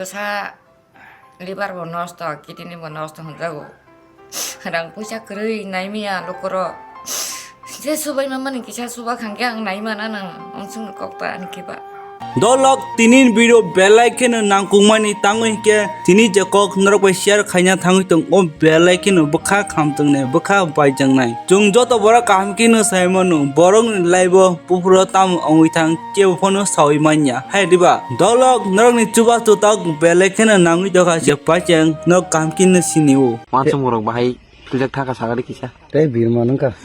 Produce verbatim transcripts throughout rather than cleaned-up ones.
Sa liver bo nosto, kidney bo nosto hwnjago. Rang puisa kwrwi naimaya lukurok. Je subai mamani kisa suba khangkhe ang naimana nang ongsong kok ta ani khe ba. Dolok tinin video belai kheno nangkukmani tangwi hwnkhe tini je kok norok bai share khaina thangwi tong o belai kheno bwkha khamtwngnai bwkha baijaknai. Chwng joto borok kaham kheno sai mano borokni life o buphuru tamo wngwi thang kebo phano saui manya. Hai diba? Dolok norokni chubachu tok belai kheno nangwi tongkha je paicheng norok kaham kheno sinio. Wansuk borok bahai philjak thaka sagari kisa. Tei birma nungkha.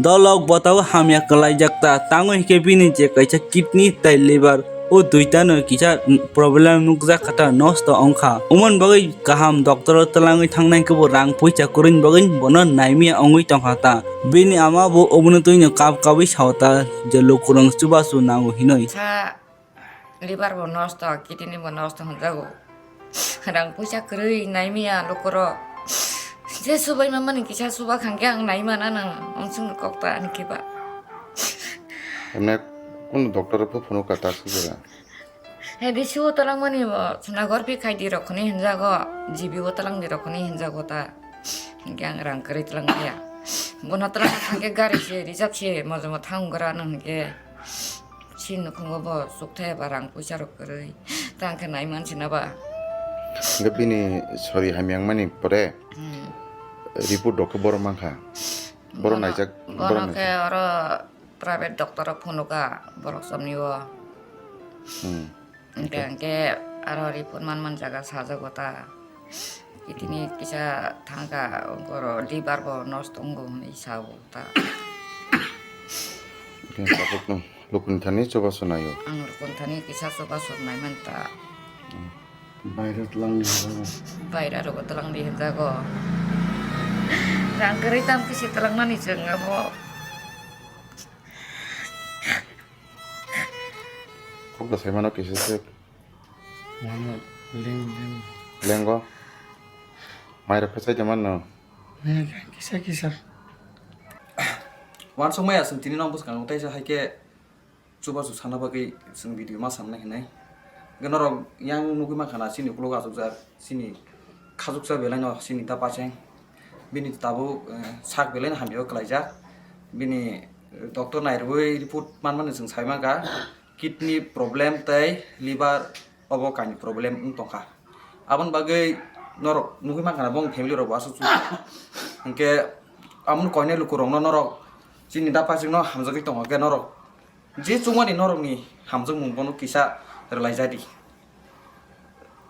Dolok botao hamya kwlaijak ta, tangwi hwnkhe bini je kaisa kidney tei liver o duitano kisa problem nukjak kha ta nosto wngkha. Umon bagwi kaham doctor o twlangwi thangnai khe bo rang puisa kwrwini bagwi bono naimaya wngwi tongkha ta. Bini ama bo obono twino kap kabwi sao ta je lukurok chubachu nango hinwi. Sa liver bo nosto, kidney bo nosto hwnjago. Rang puisa kwrwi naimaya lukurok. Je subai mamani kisa suba khangkhe ang naimana nang ongsong kok ta ani khe ba. Emne kunu doctor o phunuk ka ta sujura? He D C o twlangmani bo Sonagor P khaidi rok khoni hinjago, G B o twlangdi rok khoni hinjago ta. Hingke ang rang kwrwi twlang ya. Bono twlang thangke gari se reserve se mojomo thang gra nang hingke. Si nukhungo bo sukthai ba rang puisa rok kwrwi. Tang khe nai man sina ba. Hingke bini sori hamyang mani pore Hmm. report rok khe boro mankha. Boro Bono, naijak, boro bono khe naijak. Oro private doctor o phunukha borok somni o. Hmm. Hingke, hingke aro report man man jaga sajago ta. Itini kisa thangkha, ongkoro liver bo nosto wngo hwnwi sao ta. Hingke tabuk no lukuni thani chubachu naio. Ang lukuni thani kisa chubachu nai man ta. Baira twlang di hinjago. Baira rogo twlang di hinjago. Rang kwrwi tam kisi twlang mani chwng abo. Kok da sai mano kisa se. Mano ling ling. Lengo. Mai rok phesai de mano. Kisa kisa. Wansuk maya chwng tini nong bwskango teisa hai khe chubachu sana bagwi chwng video ma samnai hinwi. Hwnkhe norok yang nugwi mankha na chini ukulok achukjak, chini khachuksa belai no chini da pacheng. Bini tabuk, eh, sak belai no hamya o kwlaijak. Bini, eh, doctor nairwui report manmani chwng sai mankha, kidney problem tei liver obo kainwi problem wng tongkha. Aboni bagwi norok nugwi mankha na bongni family rok bo aswk chuk. Hwnkhe amoni koinai lukurokno norok chini da pachekno hamjagwi tongo khe norok je chukmani norokni hamjakmung bono kisa rwlaijadi.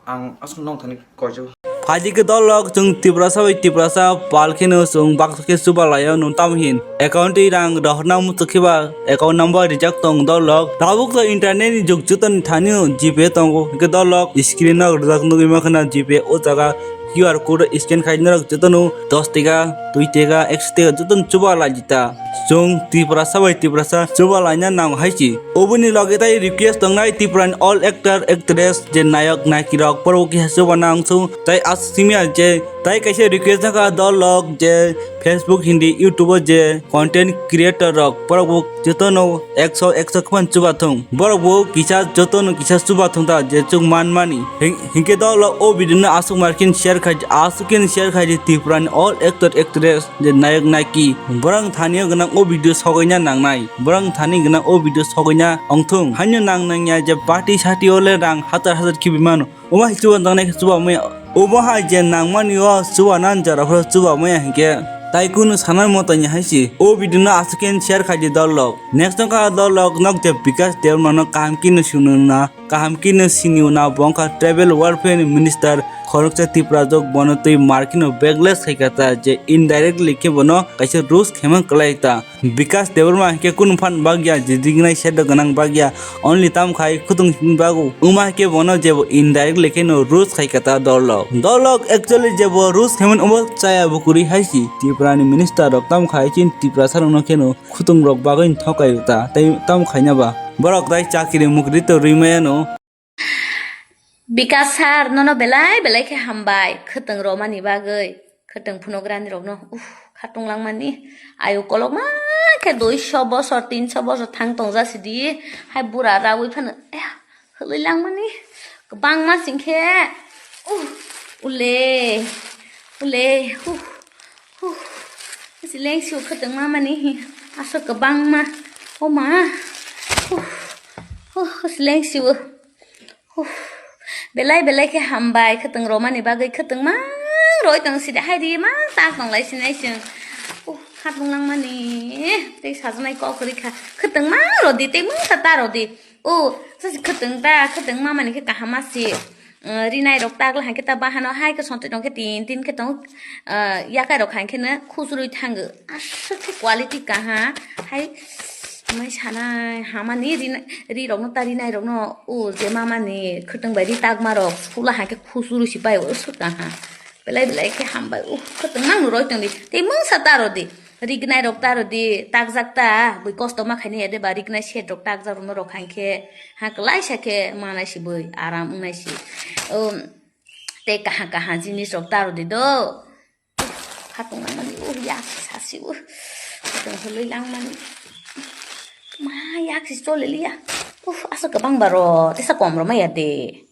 Ang aswk nongthani koijago. Phaidi khe dolok chwng Tiprasa bai Tiprasa pal kheno chwng baksa khe chuba laio nwng tamo hin account twi rang rohorna muchuk khe ba account number rijak tong dolok. Tabuk to internet ni jug joto ni thani o G Pay tongo. Hwnkhe dolok screen o rijak nugwi mankha na G Pay o jaga Q R code scan khai norok jotono dos teka, dui teka, ekso teka jotono chuba laijita. Chwng Tiprasa bai Tiprasa chuba laina nango hai se. Oboni loge tai request tongnai Tripura ni all actor, actress je nayok, nayiki rok borok kisa chuba nang sung tai aswk simi je tai kaisa request nangkha dolok je Facebook, Hindi, YouTube o je content creator rok borok bo jotono ekso, ekso khwan chuba thung. Borok bo kisa jotono kisa chuba thung ta je chuk man mani. Hing-, hinkhe dolok o video no aswk markin share khai, aswk kin share khai di Tripura ni all actor, actress je nayok, nayiki. Borok thani o gwnang o video sogwi na nangnai. Borok thani gwnang o video sogwi na ongthung. Haino nang nangya je party sati o le rang hajar hajar khibi mano. Omo hai chuba nangnai khe chuba maya. Omo hai je nangmani o chuba nan jora phoro chuba maya hinkhe tai kunu sanai moto ni hai se. O video no aswk khe share khai di dolok. Next wngkha dolok nok je Bikash Debbarma no kaham khe no sunu na, kaham khe no sini na bo wngkha tribal welfare ni minister khoroksa Tripura jok bono twi markino backlash khai kha ta je indirectly khe bono kaisa roast khaima kwlai ta. Bikash Debbarma hinkhe kunu phan bagya, je dignai sedo gwnang bagya, only tam khai khutung simi bago. Wngma hinkhe bono jebo indirectly kheno roast khai kha ta dolok. Dolok actually jebo roast khaimani omo chaya bukuri hai si. Tripura ni minister rok tam khai chin Tiprasa rokno kheno khutung rok bagwi thokai ta. Tei tam khaina ba. Borok tai chakri mukri to rwi maya no. Bikash sir, nono belai belai khe hambai, khwtwng romani bagwi, khwtwng phunugrani rokno, uff, khatung langmani, ayu kolokma khe duiso bosor, tinso bosor thang tongjak sidi, hai bura raui phano, eh, Kwlwi langmani kwbangma singkhe. Uh, ule, ule, huh, huh. Sileng siu khwtwng mamani hi aswk kwbangma. O ma. Huh, huh, sileng siu. Huh. Belai belai khe hambai khwtwng romani bagwi, khwtwng mang roi tong sidi hai ri mang tak tong lai sinai chwng. Uh, khatung langmani tei sajwnai kok kwrwi kha. Khwtwng mang rodi tei mungsa ta rodi. O, sasi khwtwng ta, khwtwng mamani khe kaham asi. Uh, rinai rok tak lai khe ta bahano hai khe sontwi tong khe tin tin khe tong, uh, yakai rok hai khe no khusrwi thango. Aswk khe quality kaha hai. Mai sanai hamani rinai, ri rok no ta rinai rok no, o je mamani khwtwng bai ri takma rok sula hai khe khusrwi si pai o swk kaha. Belai belai khe hambai. Uh, khwtwng mang roi tong di. Tei mungsa ta rodi. Rignai rok ta rodi, takjak ta, bui kosto ma khainai ya de ba, rignai set rok takjak rok no rok hai khe, ha kwlaisa khe manai si bui, aram wngnai si. Um, tei kaha kaha jinis rok ta rodi do. Khatung langmani, uh, yak sasi, uh. Khatung hului langmani. Ma, yak si chole liya. Uh, asa kwbang baro, tesa kom rok ma ya de.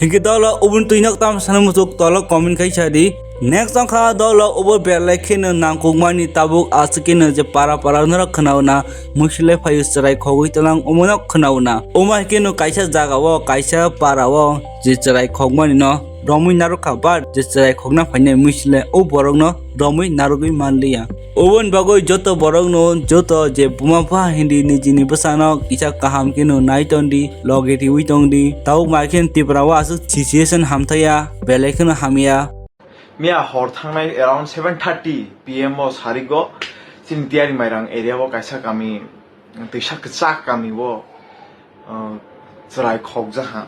Hinkhe dolo ubun twi nok tam sana muchuk tolo comment khai sa di. Next wngkha dolo ubo belai kheno nangkukmani tabuk aswk kheno je para para norok khwnauna muisile phaio chwrai khogwi tlang omono khwnauna. Omo hai kheno kaisa jagao kaisa parao je chwrai khogmani no romwi narwkha, but je chwrai khogna phainai muisile o borokno romwi narwgwi manliya. Oboni bagwi joto borokno, joto je buma bupha hindi nijini bwsano kisa kaham kheno nai tondi, loge riwi tongdi. Tabuk mai kheno Tripura o aswk situation hamthaya, belai kheno hamya. Miya hor thangnai around seven thirty P M o sarigo chini Tiyari Mairang area o kaisa kami, twisa kwchak kami o, uh, chwrai khokjaha.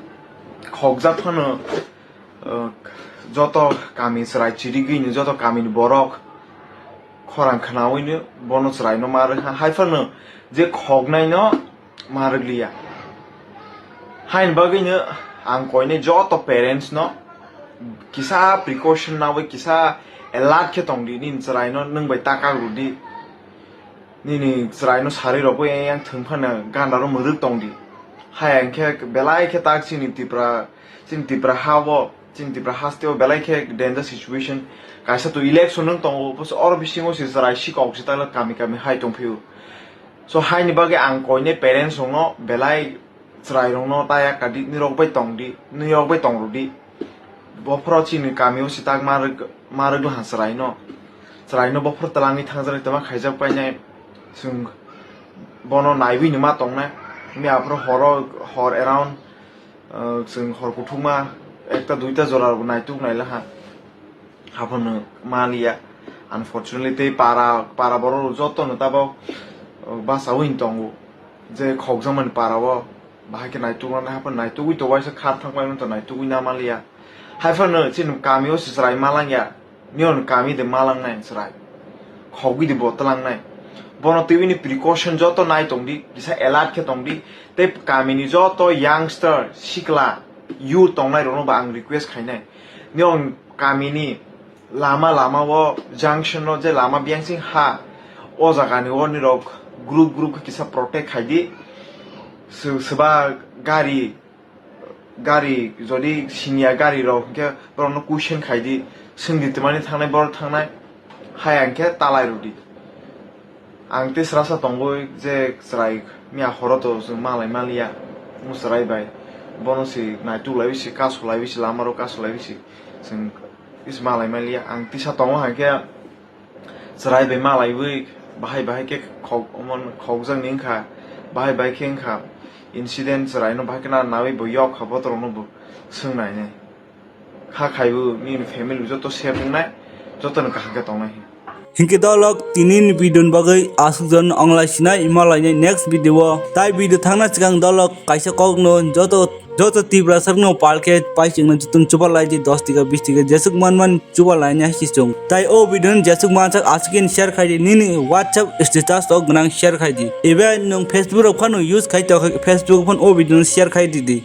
Khokjak phano, uh, joto kami chwrai chirigwino, joto kamini borok khorang khwnawino bono chwraino ma rwkha. Hai phano je khoknaino ma rwkliya. Haini bagwino ang koinai joto parents no kisa precaution nawi, kisa alert khe tongdi, nini chwraino nwng bai ta kak rwdi. Nini chwraino sarwi rokbo yang thwng phano gandaro mwrwk tongdi. Hai ang khe belai khe tak chini Tripura, chini Tripura ha o, chini Tripura haste o belai khe danger situation. Kaisa to election wng tongo, bwswk oro bisingo se chwrai si kok se tala kami kami hai tongphio. So haini bagwi ang koinai parents rokno belai chwrairokno ta ya kadi, nirok bai tongdi, nirok bai tongrwdi. Bophoro chini kamio sitak ma rwk, ma rwk laha chwraino. Chwraino bophor twlangwi thangjaknai twma khaijak painai. Chwng bono naiwi nima tongnai. Miya aphuru horo, hor around, uh, chwng hor kuthukma ekta duita jora rok naituk nailaha. Haphano maliya. Unfortunately, tei para, para borok rok joto no tabok, uh, basawi tongo. Je khokjakmani para o, bahai khe naituk rok haphano naitugwi to waisa khar thang pai to naitugwi na maliya. Hai phano chini kami o se chwrai malangya, nini kami de malangnai chwrai. Khogwi de bo twlangnai. Bono twiwi ni precaution joto nai tongdi, kisa alert khe tongdi. Tei kami ni joto youngster, sikla, youth tongnai rokno bo ang request khainai. Nini kamini lama, lama o junction o je lama biyangsing ha, o jaga ni o nirok group group khe kisa protect khaidi. Sw-, swba gari, gari jodi siniya gari rok hinkhe borokno question khaidi, swngdi twmani thangnai borok thangnai, haya hinkhe talai rwdi. Ang tei srasa tongwi je chwrai miya horo to chwng malai maliya, chwrai bai bono se naituk laiwi se, kasu laiwi se, lama rok kasu laiwi se, chwng is malai maliya. Ang tisa tongo hai khe chwrai bai malaiwi bahai bahai khe khok, omo khokjak ni wngkha, bahai bahai khe wngkha incident, chwrai no bahai khe na nawi bo yok kha, botorok no bo swng nai nai. Kha khaibo nini family joto safe wngnai, joto no kaham khe tongnai. Hinkhe dolok tini ni video ni bagwi aswk jon onglai sinai, ima lainai next video o. Tai video thangna swkang dolok kaisa kok no joto, joto Tiprasa rok no pal khe pai chwngno joto no chuba lai di, dos tika, bis tika jeswk man man chuba lainai hai se chwng. Tai o video no jeswk mansak aswk khe share khai di, nini WhatsApp status o gwnang share khai di. Eba nwng Facebook rok phano use khai tokha, Facebook phano o video no share khai di di.